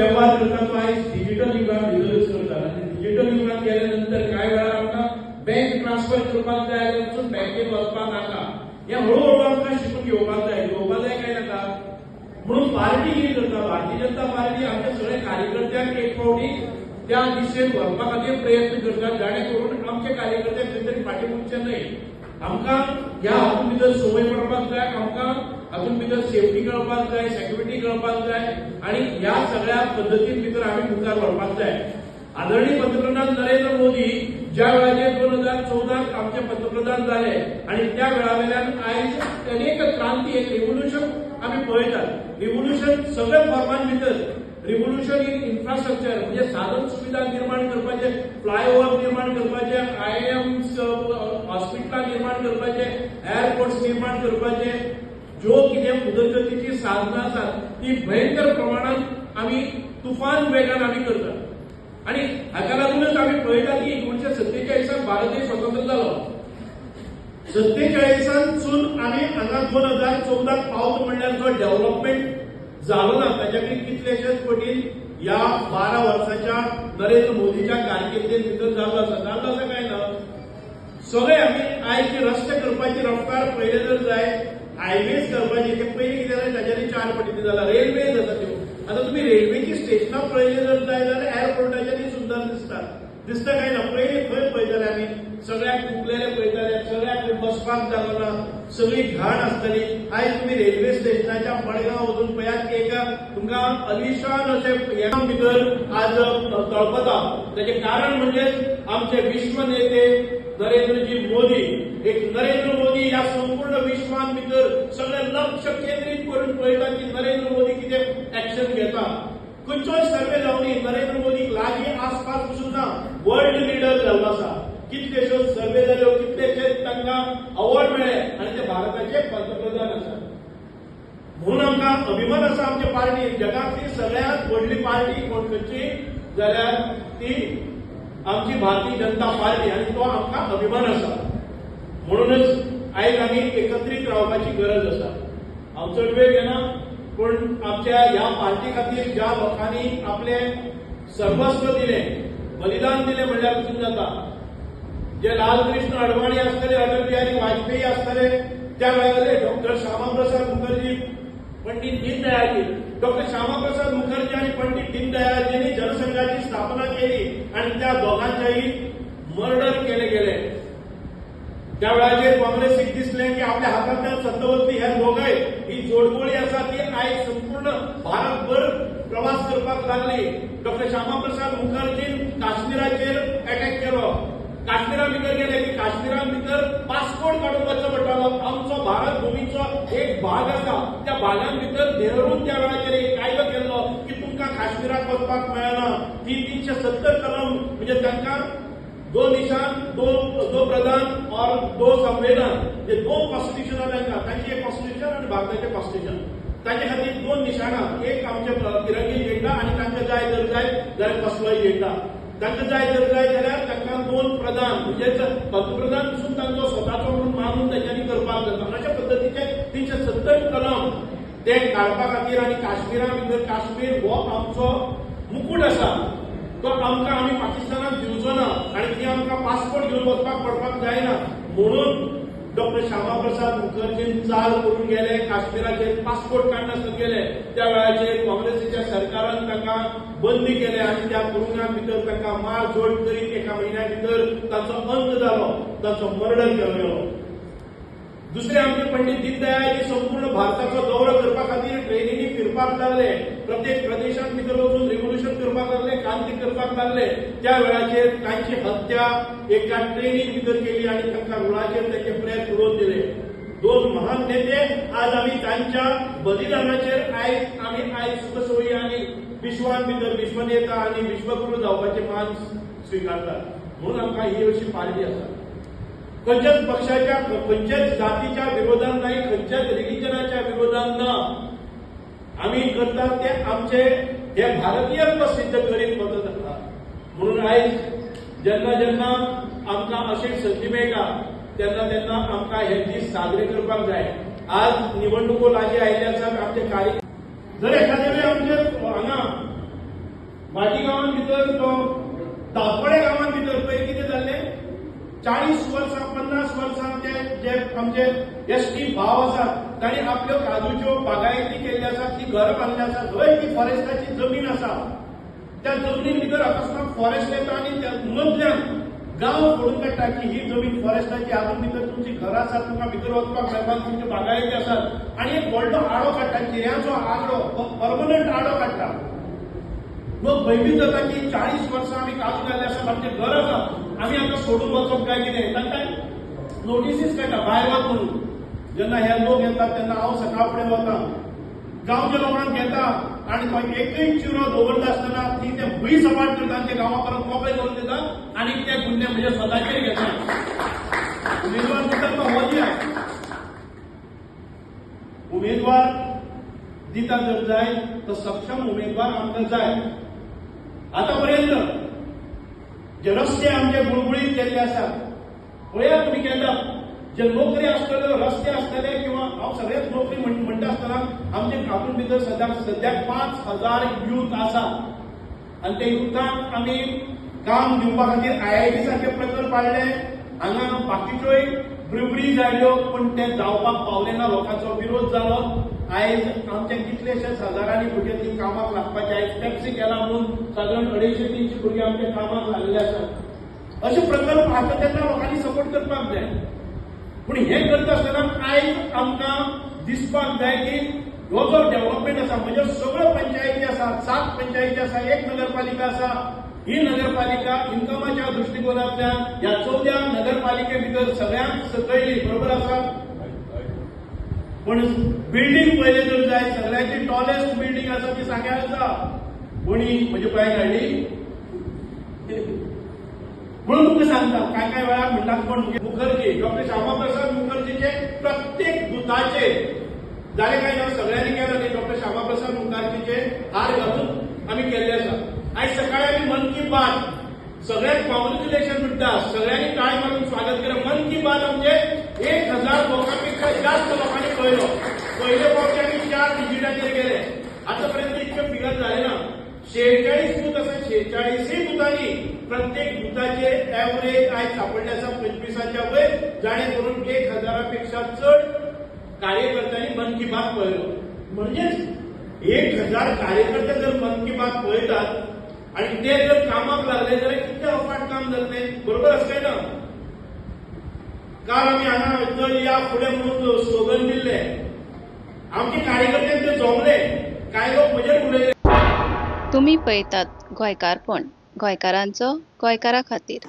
वेव्हार करता तो आयज डिजिटल युगान भितरच करतात आनी डिजिटल युगान गेल्या नंतर कांय वेळार आमकां बँक ट्रान्सफर करपाक जाय जाल्यार वचून बँकेत वचपाक नाका. हें हळूहळू आमकां शिकून घेवपाक जाय. घेवपाक जाय काय नाका? म्हणून पार्टी कितें करता, भारतीय जनता पार्टी आमच्या सगळ्या कार्यकर्त्यांक एक फावटी त्या दिशेन व्हरपा खातीर प्रयत्न करतात, जाणे करून आमचे कार्यकर्ते खंय तरी फाटीं उरचे न्हय. आमकां ह्या हातूंत भितर संवय पडपाक जाय, आमकां हातूंत भितर सेफ्टी कळपाक जाय, सेक्युरिटी कळपाक जाय आनी ह्या सगळ्या पद्दतीन भितर आमी मुखार व्हरपाक जाय. आदरणीय पंतप्रधान नरेंद्र मोदी ज्या वेळाचेर 2014 आमचे पंतप्रधान जाले आनी त्या वेळा वेल्यान आयज अनेक क्रांती, एक रिव्होल्युशन आमी पळयतात. रिव्होल्युशन सगळ्या फॉर्मान भितर, रिव्होल्युशन इन इन्फ्रास्ट्रक्चर म्हणजे साधन सुविधा निर्माण करपाचे, फ्लायओव्हर निर्माण करपाचे, आयआयएम हॉस्पिटलां निर्माण करपाचे, एअरपोर्ट्स निर्माण करपाचे, ज्यो कितें उदरगतीची साधनां आसात ती भयंकर प्रमाणात आमी तुफान वेगान आमी करतात. आनी हाका लागूनच आमी पळयता की 1947 भारत देश स्वतंत्र जालो. 47 सून आमी हांगा 2014 पावत म्हणल्यार जो डेव्हलपमेंट जालो ना ताच्याकडेन कितलेशेच पटीन ह्या 12 वर्साच्या नरेंद्र मोदीच्या कारकिर्दीन भितर जाल्लो आसा. जाल्लो आसा काय ना? सगळे आमी आयज रस्ते करपाची रफ्तार पळयले जर जाय, हायवेज करपाची, ते पयलीं कितें जालें ताच्यानी चार पटीनी जाला. रेल्वेज आसा त्यो, आतां तुमी रेल्वेची स्टेशनां पळयली जर जाय जाल्यार एअरपोर्टाच्यानी सुंदर दिसतात. दिसता काय ना? पयलीं खंय पळयताले आमी? सगळ्याक फुगलेले पळयताले, सगळ्याक बसपाक जागो ना, सगळी घाण आसताली. आयज तुमी रेल्वे स्टेशनाच्या मडगांव वचून पळयात, एक तुमकां अलिशान अशें ह्या भितर आज तळपता. ताचें कारण म्हणजे आमचे विश्व नेते नरेंद्रजी मोदी. एक नरेंद्र मोदी ह्या संपूर्ण विश्वान भितर सगळें लक्ष केंद्रीत करून पळयता की नरेंद्र मोदी कितें एक्शन घेता. खंयचोय सर्वे जावनी, नरेंद्र मोदीक लागीं आसपास पसून ना, वर्ल्ड लिडर जाल्लो आसा. कितलेश्यो सर्वे जाल्यो, कितलेशे तांकां अवॉर्ड मेळ्ळे आनी ते भारताचे पंतप्रधान आसात. म्हणून आमकां अभिमान आसा आमच्या पार्टी. जगांतली सगळ्यात व्हडली पार्टी कोण, खंयची जाल्यार ती आमची भारतीय जनता पार्टी आनी तो आमकां अभिमान आसा. म्हणूनच आयज आमी एकत्रीत रावपाची गरज आसा. हांव चड वेळ घेना, पूण आमच्या ह्या पार्टी खातीर ज्या लोकांनी आपले सर्वस्व दिलें, बलिदान दिलें म्हणल्यार पसून जाता, जे लालकृष्ण अडवाणी आसतले, अटल बिहारी वाजपेयी आसतले, त्या वेळार डॉक्टर श्यामाप्रसाद मुखर्जी, पंडित दीनदयाळजी. डॉक्टर श्यामाप्रसाद मुखर्जी आणि पंडित दीनदयाळजींनी जनसंघाची स्थापना केली आणि त्या दोघांच्याही मर्डर केले गेले. त्या वेळाचेर काँग्रेसीक दिसलें की आपल्या हातांतल्यान सत्ता वतली. हे दोगय ही जोडगोळी आसा ती आयज संपूर्ण भारतभर प्रवास करपाक लागली. डॉक्टर श्यामाप्रसाद मुखर्जीन काश्मीराचेर अटॅक केलो. काश्मीरा भितर गेले की काश्मीरा भितर पासपोर्ट काडून वचचो पडटालो. आमचो भारत भुमीचो एक भाग आसा, त्या भागान भितर नेहरून त्या वेळाचेर एक कायदो केल्लो की तुमकां काश्मीराक वचपाक मेळना. ती 370 कलम म्हणजे तांकां दो निशान, दो दो प्रधान और दो संविधान, म्हणजे दोन कॉन्स्टिट्युशनां तांकां, तांचे एक कॉन्स्टिट्युशन आनी भारताचें कॉन्स्टिट्युशन. तांचे खातीर दोन निशाणां, एक आमचे तिरंगी झेंडा आनी तांकां जाय जर जाय जाल्यार कसलोय झेंडा. तांकां जाय जर जाय जाल्यार तांकां दोन प्रधान, म्हणजेच पंतप्रधान पसून तांचो स्वताचो म्हणून मानून तांच्यांनी करपाक जाता. अशा पद्दतीचे 370 कलम ते काडपा खातीर आनी काश्मीरा भितर, काश्मीर हो आमचो मुकूट आसा, तो आमकां आमी पाकिस्तानाक दिवचो ना आनी ती आमकां पासपोर्ट घेवन वचपाक पडपाक जायना म्हणून डॉक्टर श्यामाप्रसाद मुखर्जीन चाल करून गेले. काश्मीराचेर पासपोर्ट काडनासतना गेले. त्या वेळाचेर काँग्रेसीच्या सरकारान तांकां बंदी केले आनी त्या तुरुंगात भितर तांकां मार जोड करीत एका म्हयन्या भितर तांचो अंत जालो, तांचो मर्डर केलो गेलो. दुसरे आमचे पंडित दीनदयाळजी संपूर्ण भारताचो दौरो करपा खातीर ट्रेनींनी फिरपाक लागले. प्रत्येक प्रदेशांत भितर वचून रिव्होल्युशन करपाक लागले, क्रांती करपाक लागले. त्या वेळाचेर तांची हत्या एका ट्रेनीन भितर केली आनी तांकां रुळाचेर तांचे प्रेत उडोवन दिले. दोन महान नेते आज आमी तांच्या बलिदानाचेर आयज आमी आयज सुखसोयी आनी विश्वान भितर विश्वनेता आनी विश्वगुरू जावपाचे मान स्विकारतात. म्हणून आमकां ही अशी पार्टी आसा. खंयच्याच पक्षाच्या, खंयच्याच जातीच्या विरोधान नाही, खंयच्याच रिलिजनाच्या विरोधान ना. आमी करतात ते आमचे हे भारतीयत्व सिद्ध करीत वचत आसा. म्हणून आयज जेन्ना जेन्ना आमकां अशी संदी मेळटा तेन्ना तेन्ना आमकां हे दीस साजरे करपाक जाय. आज निवडणुको लागीं आयिल्ले आसात. आमचे कार्य जर एखाद्या वेळी आमचे हांगा भाटी गांवान भितर तो दापोडे गांवान भितर पयर कितें जाल्लें, 40 वर्सां 50 वर्सां ते जे आमचे एस टी भाव आसात तांणी आपल्यो काजूच्यो बागायती केल्ल्यो आसात, ती घरां बांदली आसात. थंय ती फॉरेस्टाची जमीन आसा, त्या जमनीन भितर अकस्मात फॉरेस्ट येता आनी त्या मदल्यान गांव फोडून काडटा की ही जमीन फॉरेस्टाची, हातूंत भितर तुमची घरां आसात, तुमकां भितर वचपाक मेळपाक, तुमच्यो बागायती आसात. आनी एक व्हडलो आडो काडटा, चिऱ्यांचो आडो, परमनंट आडो काडटा. लोक भंयभीत जाता की 40 वर्सां आमी काजू घाल्ले आसा, आमचें घर आसा, आमी आतां सोडून वचप काय कितें. तांकां नोटिसीस काडटा भायर वच म्हणून. जेन्ना हे लोक येतात तेन्ना हांव सकाळ फुडें वता, गांवच्या लोकांक घेता आनी थंय एकूय चिरो दवरता आसतना ती ते भूंय सपाट करता आनी ते गांवा परत मोकळे करून दिता आनी ते गुन्हे म्हजे स्वताचेर घेता. उमेदवार दिता तो हो दिया, उमेदवार दिता जर जाय तर सक्षम उमेदवार आमकां जाय. आतापर्यंत जे रस्ते आमचे गुळगुळीत केल्ले आसात, पळयात तुमी केन्ना जे नोकरी आसतल्यो, रस्ते आसतले किंवा हांव सगळेच नोकरी म्हणटा आसतना आमचे हातूंत भितर सद्याक 5000 यूथ आसा आनी ते युथांक आमी काम दिवपा खातीर आयआयटी सारके प्रकल्प हाडले. हांगा बाकीच्योय ब्रिवरीज हाडल्यो, पूण ते जावपाक पावले ना, लोकांचो विरोध जालो. आयज आमचे कितलेशेच हजारांनी भुरगे ती कामाक लागपाचे. आयज टॅक्सी केला म्हणून सादारण 250-300 भुरगे आमच्या कामाक लागलेले आसात. अशे प्रकल्प आसा तेन्ना लोकांनी सपोर्ट करपाक जाय. पूण हें करता आसतना आयज आमकां दिसपाक जाय की हो जो डेव्हलपमेंट आसा, म्हणजे सगळ्यो पंचायती आसात, 7 पंचायती आसा, एक नगरपालिका आसा. ही नगरपालिका इन्कमाच्या दृश्टिकोनांतल्यान ह्या 14 नगरपालिके भितर सगळ्यांत सकयली, बरोबर आसा. पूण बिल्डींग पळयलें जर जाय, सगळ्याची टॉलेस्ट बिल्डींग आसा ती सांग्यार आसा. कोणी म्हजे पांय काडली म्हणून तुमकां सांगता, काय काय वेळार म्हणटात कोण मुखर्जी, डॉक्टर श्यामाप्रसाद मुखर्जीचे प्रत्येक बुथाचे जाले काय ना, सगळ्यांनी केलं न्ही. डॉक्टर श्यामाप्रसाद मुखर्जीचे हार घालून आमी केल्ले आसा. आयज सकाळी आमी मन की बात, सगळ्यांक कॉंग्रेच्युलेशन म्हणटा, सगळ्यांनी टाळी मारून स्वागत केलं. मन की बात आमचे 1000 लोकांपेक्षा जास्त लोकांनी पळयलो. पयले फावटी आमी 4 डिजिटाचेर गेले, आतापर्यंत इतके फिगर जाले ना. 46 बूथ आसा, 46 बुथांनी प्रत्येक बुथाचे एवरेज आयज सापडले आसा 25च्या वयर, जाणे करून 1000 पेक्षा चड कार्यकर्त्यांनी मन की बात पळयलो. म्हणजेच 1000 कार्यकर्ते जर मन की बात पळयतात आणि ते जर कामाक लागले जाल्यार कितलें अफाट काम जातलें, बरोबर आसा काय ना? काल आमी हांगा चल या फुडें म्हणून स्लोगन दिल्ले, आमचे कार्यकर्ते ते जमले, कांय लोक म्हजेर उलयले. तुमी पळयतात गोंयकारपण, गोंयकारांचो गोंयकारा खातीर.